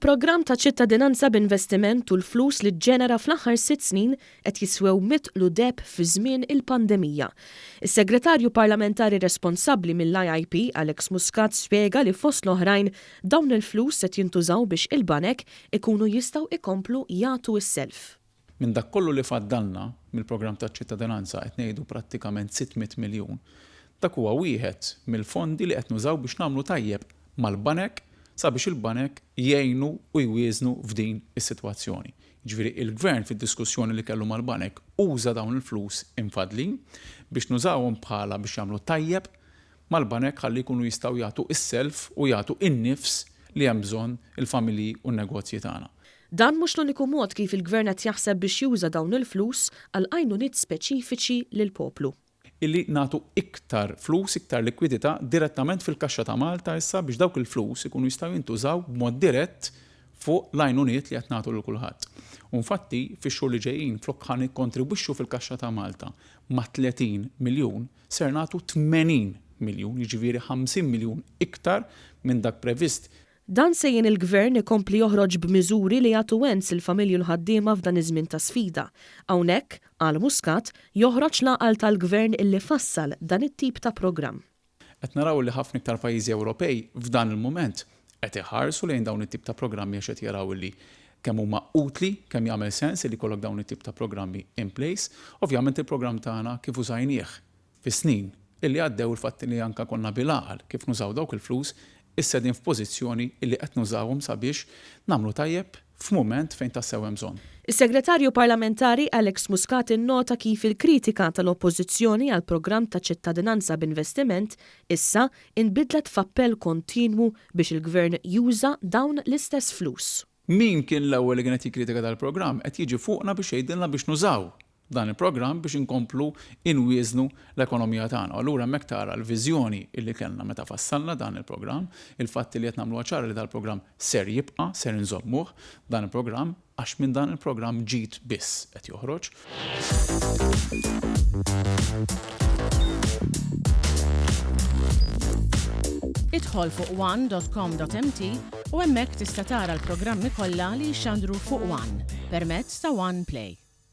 Il-programm ta' ċittadinanza b'investiment u l-flus li ġġenera fl-aħħar sitt snin qed jiswew mitqlu deheb fi żmien il-pandemija. Is-Segretarju Parlamentari responsabbli mill-IIP, Alex Muscat spjega li fost l-oħrajn dawn il-flus qed jintużaw biex il-banek ikunu jistgħu ikomplu jagħtu s-self. Minn dak kollu li faddalna mill-programm taċ-ċittadinanza qed ngħidu prattikament 600 miljun. Dak huwa wieħed mill-fondi li qed nużaw biex nagħmlu tajjeb mal-banek sabiex il-banek jgħinu u jwieżnu f'din is-sitwazzjoni. Jiġifieri il-Gvern fid-diskussjoni li kellu mal-banek uża dawn il-flus imfaddlin biex nużawhom bħala biex jagħmlu tajjeb mal-banek ħalli jkunu jistgħu jagħtu s-self u jagħtu n-nifs li hemm bżonn il-familji u n-negozji tagħna. Dan mhux l-uniku mod kif il-Gvern qed jaħseb biex juża dawn il-flus għal għajnuniet speċifiċi lill-poplu. Illi nagħtu iktar flus, iktar likwidità direttament fil-kaxxa ta' Malta issa biex dawk il-flus ikunu jistgħu jintużaw b'mod dirett fuq l-għajnuniet li qed nagħtu lil kulħadd. U infatti fix-xhur li ġejjin flok ħa nikkontribwixxu fil-kaxxa ta' Malta ma' 30 miljun, ser nagħtu 80 miljun, jiġifieri 50 miljun iktar minn dak previst. Dan se jgħin il-Gvern ikompli joħroġ b'miżuri li jagħtu wens lill-familji u l-ħaddiema f'dan iż-żmien ta' sfida. Hawnhekk, qal Muscat, joħroġ l-għaqal tal-Gvern illi fassal dan it-tip ta' programm. Qed naraw li ħafna iktar pajjiżi Ewropej f'dan il-mument qed iħarsu lejn dawn it-tip ta' programmi għax qed jaraw li kemm huma utli, kemm jagħmel sens li jkollok dawn it-tip ta' programmi in place. Ovvjament il-programm tagħna kif użajnieh Fis-snin illi għaddew il-fatt li anke konna bil-għaqal kif nużaw dawk il-flus issa qegħdin f'pożizzjoni illi qed nużawhom sabiex nagħmlu tajjeb f'mument fejn tassew hemm bżonn. Is-Segretarju Parlamentari Alex Muscat innota kif il-kritika tal-Oppożizzjoni għall-programm ta' ċittadinanza b'investiment issa inbidlet f'appell kontinwu biex il-Gvern juża dawn l-istess flus. Min kien l-ewwel li kien qed jikkritika dal-programm qed jiġi fuqna biex jgħidilna biex nużaw dan il-programm biex inkomplu inwieżnu l-ekonomija tagħna. U allura hemmhekk tara l-viżjoni illi kellna meta fassalna dan il-programm, il-fatt li qed nagħmluha ċara li dal-programm ser jibqa', ser inżommuh dan il-programm għax minn dan il-programm ġid biss qed joħroġ. Idħol fuq one dot com dot mt u hemmhekk tista' tara l-programmi kollha li jixxandru fuq one permezz ta' One Play.